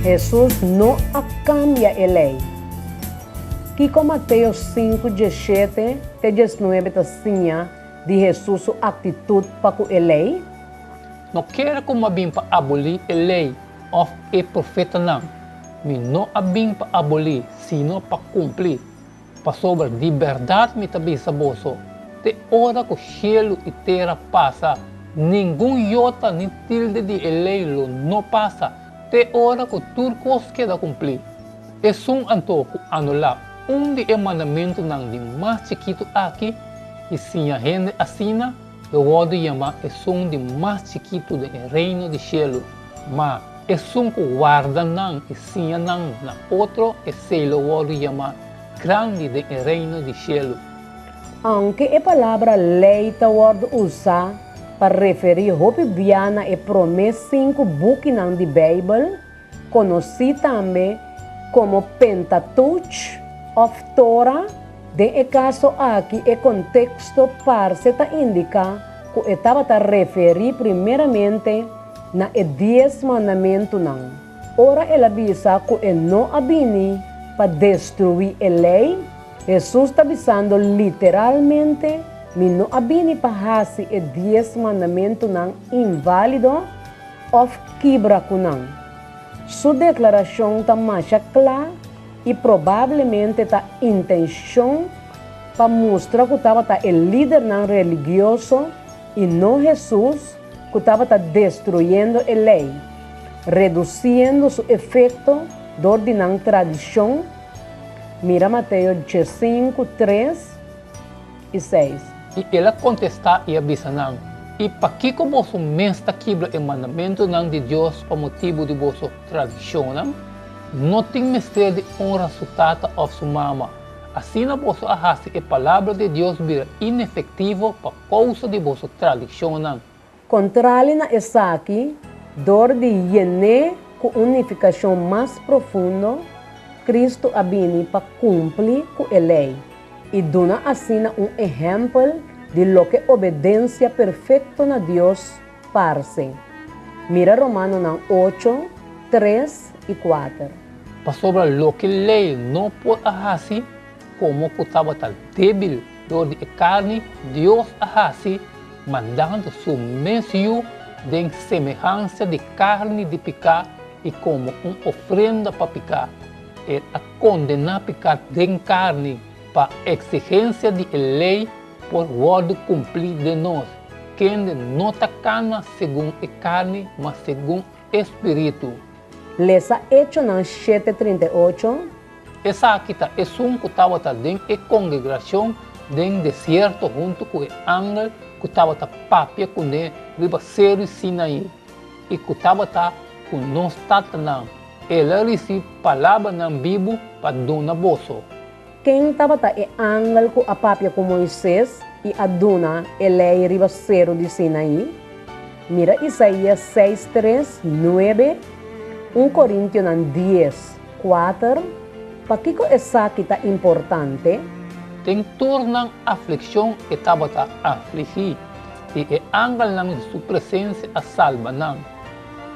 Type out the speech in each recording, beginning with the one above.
Hesus no a kambia e Lei. Kiko Mateo sinku, diesshete te diesnuebe ta siña di Hesus su aktitut pa ku e Lei? No kere ku mi a bin pa abolí e Lei òf e Profetanan. Mi no a bin pa abolí, sino pa kumpli. Pasobra di bèrdat mi ta bisa boso, te ora ku shelu i tera pasa, ningun yota ni tilde di e lei lo no pasa, te ora ku tur kos keda kumplí. Esun anto ku anulá un di e mandamentunan di mas chikitu aki i siña hende asina, lo wòrdu yamá esun di mas chikitu den e Reino di shelu. Ma esun ku warda nan i siña nan na otro, esei lo wòrdu yamá grandi den e Reino di shelu. Aunke e palabra lei ta wòrdu usá pa referí hopi bia na e promé sinku bukinan di Beibel, konosí tambe komo Pentateuch òf Tora, den e kaso aki e konteksto parse ta indiká ku e tabata referí primeramente na e Dies Mandamentunan. Ora el a bisa ku e no a bini pa destruí e Lei, Hesus ta bisando literalmente, Mi no a bini pa hasi e Dies Mandamentunan inválido òf kibra ku nan. Su deklarashon ta masha kla i probablemente ta intenshon pa mustra ku tabata e lidernan religioso i no Hesus ku tabata destruyendo e Lei, redusiendo su efekto dor di nan tradishon, mira Mateo diesinku, tres i seis. I el a kontestá i a bisa nan, I pakiko boso mes ta kibra e mandamentunan di Dios pa motibu di boso tradishonnan? No tin mester di onra su tata òf su mama. Asina boso a hasi e palabra di Dios bira inefektivo pa kousa di boso tradishonnan. Kontrali na esaki, dor di yen'é ku un nifikashon mas profundo, Kristu a bini pa kumpli ku e Lei i duna asina un ehèmpel di loke obedensia perfekto na Dios parse. Mira Romanonan ocho, tres i kuater. Pasobra loke Lei no por a hasi, Komo ku tabata débil dor di e karni, Dios a hasi mandando su mes Yu den semehansia di karni di piká i komo un ofrenda pa piká. El a kondená piká den karni pa eksigensia di e lei por wòrdu kumplí den nos, kende no ta kana segun e karni, ma segun e spiritu. Lesa Echonan shete 38. Esaki ta esun ku tabata den e kongregrashon den desierto huntu ku e angel ku tabata papia kuné riba Seru Sinaí i ku tabata ku nos tatanan. El a risibí palabranan bibu pa duna boso. Ken tabata e angel ku a papia ku Moises i a duna e Lei riba Seru di Sinaí? Mira Isaías seis tres, nuebe, un Korintionan dies. Kuater, Pakiko esaki ta importante? Den tur nan aflikshon e tabata afligí, i e angelnan di su presensia a salba nan.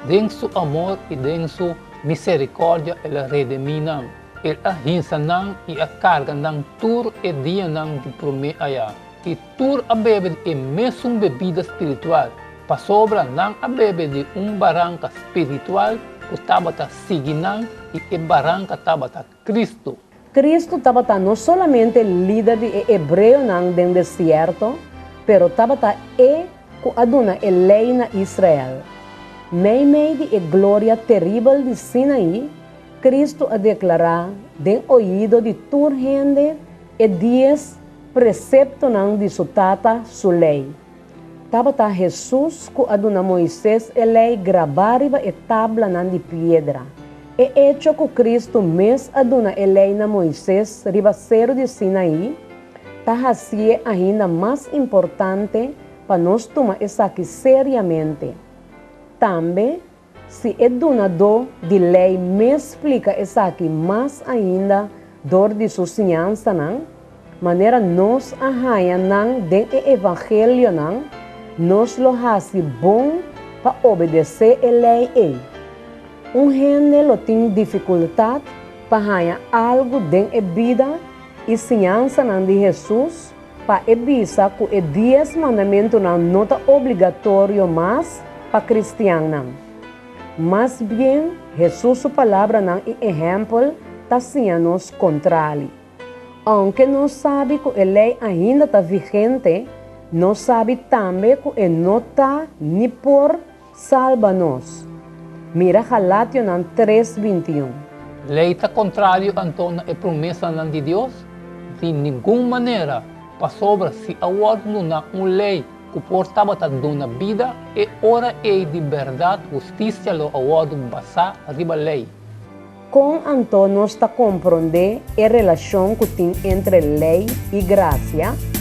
Den su amor i den su miserikòrdia el a redemí nan. El a hinsa nan i a karga nan tur e dianan di promé ayá. I tur a bebe di e mesun bebida spiritual, pasobra nan a bebe di un baranka spiritual ku tabata sigui nan, i e baranka tabata Kristu. Kristu tabata no solamente lider di e hebreonan den desierto, pero tabata e ku a duna e lei na Israel. Meimei di e gloria teribel di Sinaí, Kristu a deklará den oido di tur hende e dies Preseptonan di su Tata, su Lei. Tabata Hesus ku a duna Moises e Lei grabá riba e tablanan di piedra. E echo ku Kristu mes a duna e Lei na Moises riba Seru di Sinaí ta hasié ainda mas importante pa nos tuma esaki seriamente. Tambe, Si e dunadó di lei mes splika esaki mas ainda dor di su siñansanan, manera nos a haña nan den e Evangelionan, nos lo hasi bon pa obedesé e lei ei. Un hende lo tin difikultat pa haña algu den e bida i siñansanan di Hesus pa e bisa ku e Dies Mandamentunan no ta obligatorio mas pa kristiannan. Mas bien, Hesus su palabranan i ehèmpel ta siña nos kontrali. Ounke nos sabi ku e lei ainda ta vigente, nos sabi tambe ku e no ta ni por salba nos. Mira Galationan tres, 21. Lei ta kontrario anto na e promesanan di Dios? Di ningun manera! Pasobra si a wòrdu duna un lei ku por tabata duna bida, e ora ei di bèrdat hustisia lo a wòrdu basá riba lei. Kon anto nos ta komprondé e relashon ku tin entre lei i grasia?